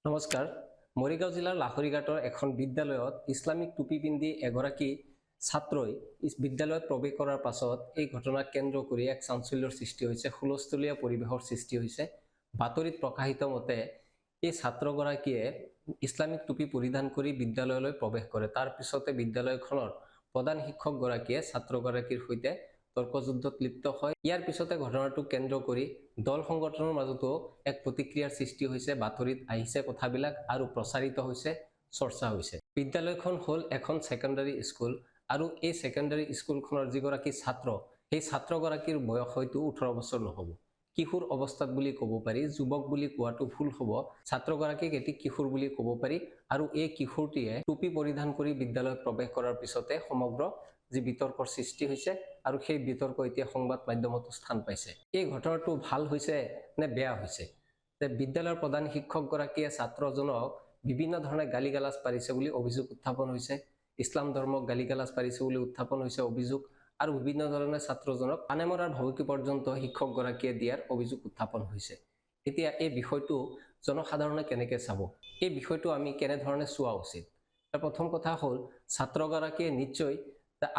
নমস্কাৰ। মৰিগাঁও জিলাৰ লাহৰীঘাটৰ এখন বিদ্যালয়ত ইছলামিক টুপি পিন্ধি এগৰাকী ছাত্ৰই বিদ্যালয়ত প্ৰৱেশ কৰাৰ পাছত এই ঘটনাক কেন্দ্ৰ কৰি এক চাঞ্চল্যৰ সৃষ্টি হৈছে, হুলস্থুলীয়া পৰিৱেশৰ সৃষ্টি হৈছে। বাতৰিত প্ৰকাশিত মতে এই ছাত্ৰগৰাকীয়ে ইছলামিক টুপি পৰিধান কৰি বিদ্যালয়লৈ প্ৰৱেশ কৰে। তাৰ পিছতে বিদ্যালয়খনৰ প্ৰধান শিক্ষকগৰাকীয়ে ছাত্ৰগৰাকীৰ সৈতে তৰ্কযুদ্ধত লিপ্ত হয়। ইয়াৰ পিছতে ঘটনাটোক কেন্দ্ৰ কৰি দল সংগঠনৰ মাজতো এক প্ৰতিক্ৰিয়াৰ সৃষ্টি হৈছে। বাতৰিত আহিছে কথাবিলাক আৰু প্ৰচাৰিত হৈছে, চৰ্চা হৈছে। বিদ্যালয়খন হ'ল এখন ছেকেণ্ডাৰী স্কুল আৰু এই ছেকেণ্ডাৰী স্কুলখনৰ যিগৰাকী ছাত্ৰ, সেই ছাত্ৰগৰাকীৰ বয়স হয়তো 18 বছৰ নহ'ব। কিশোৰ অৱস্থাত বুলি ক'ব পাৰি, যুৱক বুলি কোৱাটো ভুল হ'ব। ছাত্ৰগৰাকীক এটি কিশোৰ বুলি ক'ব পাৰি আৰু এই কিশোৰটিয়ে টুপি পৰিধান কৰি বিদ্যালয়ত প্ৰৱেশ কৰাৰ পিছতে সমগ্ৰ যি বিতৰ্কৰ সৃষ্টি হৈছে আৰু সেই বিতৰ্ক এতিয়া সংবাদ মাধ্যমতো স্থান পাইছে। এই ঘটনাটো ভাল হৈছে নে বেয়া হৈছে যে বিদ্যালয়ৰ প্ৰধান শিক্ষকগৰাকীয়ে ছাত্ৰজনক বিভিন্ন ধৰণে গালি গালাজ পাৰিছে বুলি অভিযোগ উত্থাপন হৈছে, ইছলাম ধৰ্মক গালি গালাজ পাৰিছে বুলি উত্থাপন হৈছে অভিযোগ আৰু বিভিন্ন ধৰণে ছাত্ৰজনক পানে মৰাৰ ভাবুকি পৰ্যন্ত শিক্ষকগৰাকীয়ে দিয়াৰ অভিযোগ উত্থাপন হৈছে। এতিয়া এই বিষয়টো জনসাধাৰণে কেনেকৈ চাব, এই বিষয়টো আমি কেনেধৰণে চোৱা উচিত? প্ৰথম কথা হ'ল, ছাত্ৰগৰাকীয়ে নিশ্চয়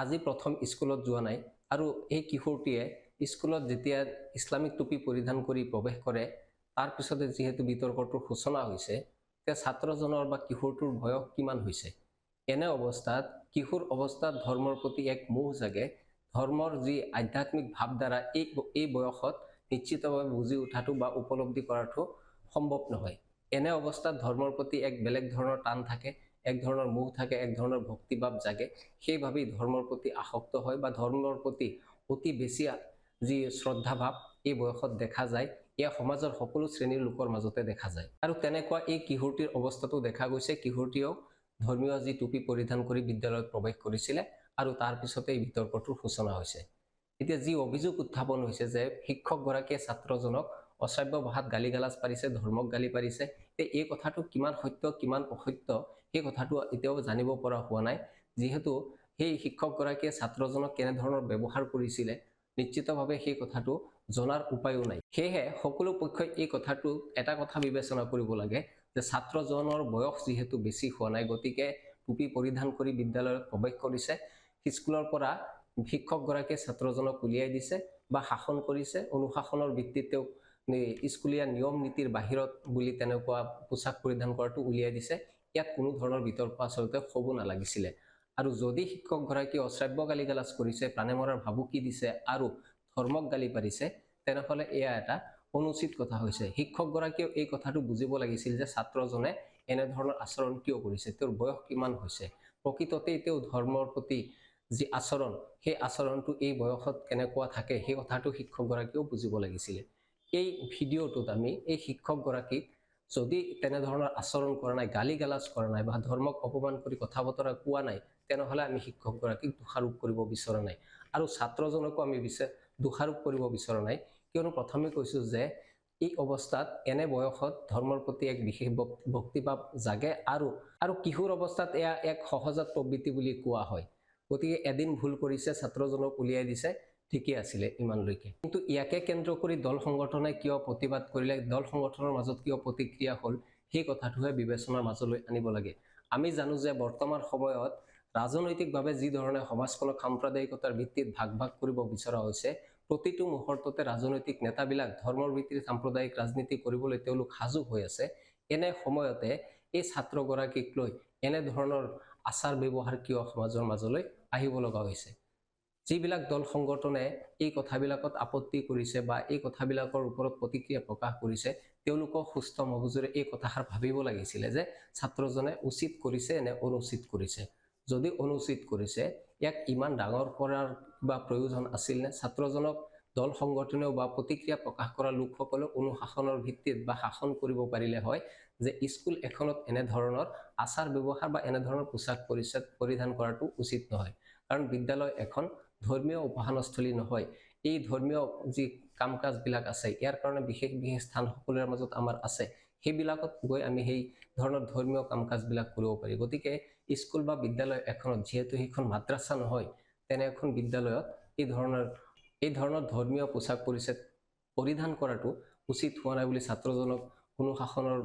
আজি প্ৰথম স্কুলত যোৱা নাই আৰু এই কিশোৰটিয়ে স্কুলত যেতিয়া ইছলামিক টুপি পৰিধান কৰি প্ৰৱেশ কৰে, তাৰ পিছতে যিহেতু বিতৰ্কটোৰ সূচনা হৈছে, তেতিয়া ছাত্ৰজনৰ বা কিশোৰটোৰ বয়স কিমান হৈছে? এনে অৱস্থাত, কিশোৰ অৱস্থাত ধৰ্মৰ প্ৰতি এক মোহ জাগে। ধৰ্মৰ যি আধ্যাত্মিক ভাৱধাৰা এই বয়সত নিশ্চিতভাৱে বুজি উঠাটো বা উপলব্ধি কৰাটো সম্ভৱ নহয়। এনে অৱস্থাত ধৰ্মৰ প্ৰতি এক বেলেগ ধৰণৰ টান থাকে, এক ধৰণৰ মোহ থাকে, এক ধৰণৰ ভক্তিভাৱ জাগে। সেইবাবেই ধৰ্মৰ প্ৰতি আসক্ত হয় বা ধৰ্মৰ প্ৰতি অতি বেছি যি শ্ৰদ্ধাভাৱ এই বয়সত দেখা যায়, এয়া সমাজৰ সকলো শ্ৰেণীৰ লোকৰ মাজতে দেখা যায়। আৰু তেনেকুৱা এই কিশোৰটিৰ অৱস্থাটো দেখা গৈছে। কিশোৰটিয়েও ধৰ্মীয় যি টুপি পৰিধান কৰি বিদ্যালয়ত প্ৰৱেশ কৰিছিলে আৰু তাৰ পিছতে এই বিতৰ্কটোৰ সূচনা হৈছে। এতিয়া যি অভিযোগ উত্থাপন হৈছে যে শিক্ষকগৰাকীয়ে ছাত্ৰজনক অশ্ৰাব্য ভাষাত গালি গালাজ পাৰিছে, ধৰ্মক গালি পাৰিছে, এই কথাটো কিমান সত্য কিমান অসত্য সেই কথাটো এতিয়াও জানিব পৰা হোৱা নাই। যিহেতু সেই শিক্ষকগৰাকীয়ে ছাত্ৰজনক কেনেধৰণৰ ব্যৱহাৰ কৰিছিলে নিশ্চিতভাৱে সেই কথাটো জনাৰ উপায়ো নাই। সেয়েহে সকলো পক্ষই এই কথাটো এটা কথা বিবেচনা কৰিব লাগে যে ছাত্ৰজনৰ বয়স যিহেতু বেছি হোৱা নাই, গতিকে টুপি পৰিধান কৰি বিদ্যালয়ত প্ৰৱেশ কৰিছে, স্কুলৰ পৰা শিক্ষকগৰাকীয়ে ছাত্ৰজনক উলিয়াই দিছে বা শাসন কৰিছে, অনুশাসনৰ ভিত্তিত তেওঁক স্কুলীয়া নিয়ম নীতিৰ বাহিৰত বুলি তেনেকুৱা পোছাক পৰিধান কৰাটো উলিয়াই দিছে। ইয়াত কোনো ধৰণৰ বিতৰ্ক আচলতে হ'ব নালাগিছিলে। আৰু যদি শিক্ষকগৰাকীয়ে অশ্ৰাব্য গালি গালাজ কৰিছে, প্ৰাণে মৰাৰ ভাবুকি দিছে আৰু ধৰ্মক গালি পাৰিছে, তেনেহ'লে এয়া এটা অনুচিত কথা হৈছে। শিক্ষকগৰাকীয়েও এই কথাটো বুজিব লাগিছিল যে ছাত্ৰজনে এনেধৰণৰ আচৰণ কিয় কৰিছে, তেওঁৰ বয়স কিমান হৈছে, প্ৰকৃততেই তেওঁ ধৰ্মৰ প্ৰতি যি আচৰণ, সেই আচৰণটো এই বয়সত কেনেকুৱা থাকে সেই কথাটো শিক্ষকগৰাকীয়েও বুজিব লাগিছিলে। এই ভিডিঅ'টোত আমি এই শিক্ষকগৰাকীক যদি তেনেধৰণৰ আচৰণ কৰা নাই, গালি গালাজ কৰা নাই বা ধৰ্মক অপমান কৰি কথা বতৰা কোৱা নাই, তেনেহ'লে আমি শিক্ষকগৰাকীক দোষাৰোপ কৰিব বিচৰা নাই আৰু ছাত্ৰজনকো আমি দোষাৰোপ কৰিব বিচৰা নাই। কিয়নো প্ৰথমে কৈছোঁ যে এই অৱস্থাত, এনে বয়সত ধৰ্মৰ প্ৰতি এক বিশেষ ভক্তিভাৱ জাগে আৰু আৰু কিশোৰ অৱস্থাত এয়া এক সহজাত প্ৰবৃত্তি বুলি কোৱা হয়। গতিকে এদিন ভুল কৰিছে, ছাত্ৰজনক উলিয়াই দিছে, ঠিকেই আছিলে ইমানলৈকে। কিন্তু ইয়াকে কেন্দ্ৰ কৰি দল সংগঠনে কিয় প্ৰতিবাদ কৰিলে, দল সংগঠনৰ মাজত কিয় প্ৰতিক্ৰিয়া হ'ল, সেই কথাটোহে বিবেচনাৰ মাজলৈ আনিব লাগে। আমি জানো যে বৰ্তমান সময়ত ৰাজনৈতিকভাৱে যি ধৰণে সমাজখনক সাম্প্ৰদায়িকতাৰ ভিত্তিত ভাগ ভাগ কৰিব বিচৰা হৈছে, প্ৰতিটো মুহূৰ্ততে ৰাজনৈতিক নেতাবিলাক ধৰ্মৰ ভিত্তিত সাম্প্ৰদায়িক ৰাজনীতি কৰিবলৈ তেওঁলোক সাজু হৈ আছে। এনে সময়তে এই ছাত্ৰগৰাকীক লৈ এনেধৰণৰ আচাৰ ব্যৱহাৰ কিয় সমাজৰ মাজলৈ আহিব লগা হৈছে? যিবিলাক দল সংগঠনে এই কথাবিলাকত আপত্তি কৰিছে বা এই কথাবিলাকৰ ওপৰত প্ৰতিক্ৰিয়া প্ৰকাশ কৰিছে, তেওঁলোকক সুস্থ মগজুৰে এই কথাষাৰ ভাবিব লাগিছিলে যে ছাত্ৰজনে উচিত কৰিছে নে অনুচিত কৰিছে। যদি অনুচিত কৰিছে, ইয়াক ইমান ডাঙৰ কৰাৰ কিবা প্ৰয়োজন আছিল নে? ছাত্ৰজনক দল সংগঠনেও বা প্ৰতিক্ৰিয়া প্ৰকাশ কৰা লোকসকলেও অনুশাসনৰ ভিত্তিত বা শাসন কৰিব পাৰিলে হয় যে স্কুল এখনত এনেধৰণৰ আচাৰ ব্যৱহাৰ বা এনেধৰণৰ পোছাক পৰিধান কৰাটো উচিত নহয়। কাৰণ বিদ্যালয় এখন ধৰ্মীয় উপাসনাস্থলী নহয়। এই ধৰ্মীয় যি কাম কাজবিলাক আছে, ইয়াৰ কাৰণে বিশেষ বিশেষ স্থান সকলোৰে মাজত আমাৰ আছে, সেইবিলাকত গৈ আমি সেই ধৰণৰ ধৰ্মীয় কাম কাজবিলাক কৰিব পাৰি। গতিকে স্কুল বা বিদ্যালয় এখনত, যিহেতু সেইখন মাদ্ৰাছা নহয়, তেনে এখন বিদ্যালয়ত এই ধৰণৰ ধৰ্মীয় পোছাক পৰিচ্ছদ পৰিধান কৰাটো উচিত হোৱা নাই বুলি ছাত্ৰজনক অনুশাসনৰ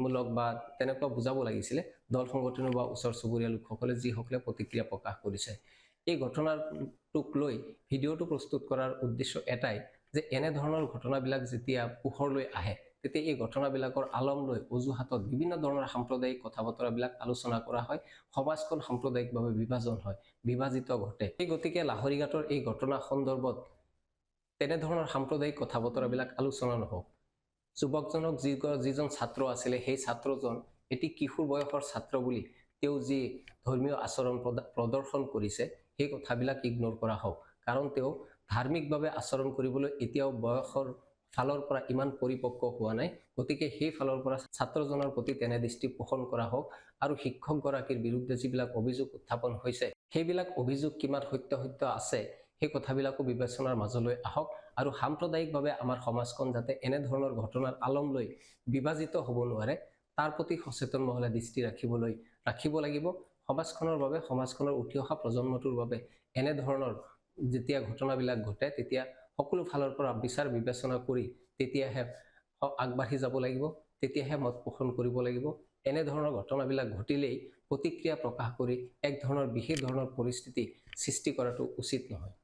মূলক বা তেনেকুৱা বুজাব লাগিছিলে দল সংগঠনৰ বা ওচৰ চুবুৰীয়া লোকসকলে, যিসকলে প্ৰতিক্ৰিয়া প্ৰকাশ কৰিছে। এই ঘটনাটোক লৈ ভিডিঅ'টো প্ৰস্তুত কৰাৰ উদ্দেশ্য এটাই যে এনেধৰণৰ ঘটনাবিলাক যেতিয়া পোহৰলৈ আহে, তেতিয়া এই ঘটনাবিলাকৰ আলম লৈ অজুহাতত বিভিন্ন ধৰণৰ সাম্প্ৰদায়িক কথা বতৰাবিলাক আলোচনা কৰা হয়, সমাজখন সাম্প্ৰদায়িকভাৱে বিভাজন হয়, বিভাজিত ঘটে। এই গতিকে লাহৰীঘাটৰ এই ঘটনা সন্দৰ্ভত তেনেধৰণৰ সাম্প্ৰদায়িক কথা বতৰাবিলাক আলোচনা নহওক। যুৱকজনক যিজন ছাত্ৰ আছিলে, সেই ছাত্ৰজন এটি কিশোৰ বয়সৰ ছাত্ৰ বুলি তেওঁ যি ধৰ্মীয় আচৰণ প্ৰদৰ্শন কৰিছে, সেই কথাবিলাক ইগন'ৰ কৰা হওক, কাৰণ তেওঁ ধাৰ্মিকভাৱে আচৰণ কৰিবলৈ এতিয়াও বয়সৰ ফালৰ পৰা ইমান পৰিপক্ক হোৱা নাই। গতিকে সেই ফালৰ পৰা ছাত্ৰজনৰ প্ৰতি তেনে দৃষ্টি পোষণ কৰা হওক আৰু শিক্ষকগৰাকীৰ বিৰুদ্ধে যিবিলাক অভিযোগ উত্থাপন হৈছে, সেইবিলাক অভিযোগ কিমান সত্য সত্য আছে সেই কথাবিলাকো বিবেচনাৰ মাজলৈ আহক আৰু সাম্প্ৰদায়িকভাৱে আমাৰ সমাজখন যাতে এনেধৰণৰ ঘটনাৰ আলম লৈ বিভাজিত হ'ব নোৱাৰে, তাৰ প্ৰতি সচেতন মহলে দৃষ্টি ৰাখিব লাগিব। সমাজখনৰ বাবে, সমাজখনৰ উঠি অহা প্ৰজন্মটোৰ বাবে এনেধৰণৰ যেতিয়া ঘটনাবিলাক ঘটে, তেতিয়া সকলো ফালৰ পৰা বিচাৰ বিবেচনা কৰি তেতিয়াহে আগবাঢ়ি যাব লাগিব, তেতিয়াহে মত পোষণ কৰিব লাগিব। এনেধৰণৰ ঘটনাবিলাক ঘটিলেই প্ৰতিক্ৰিয়া প্ৰকাশ কৰি এক ধৰণৰ বিশেষ ধৰণৰ পৰিস্থিতি সৃষ্টি কৰাটো উচিত নহয়।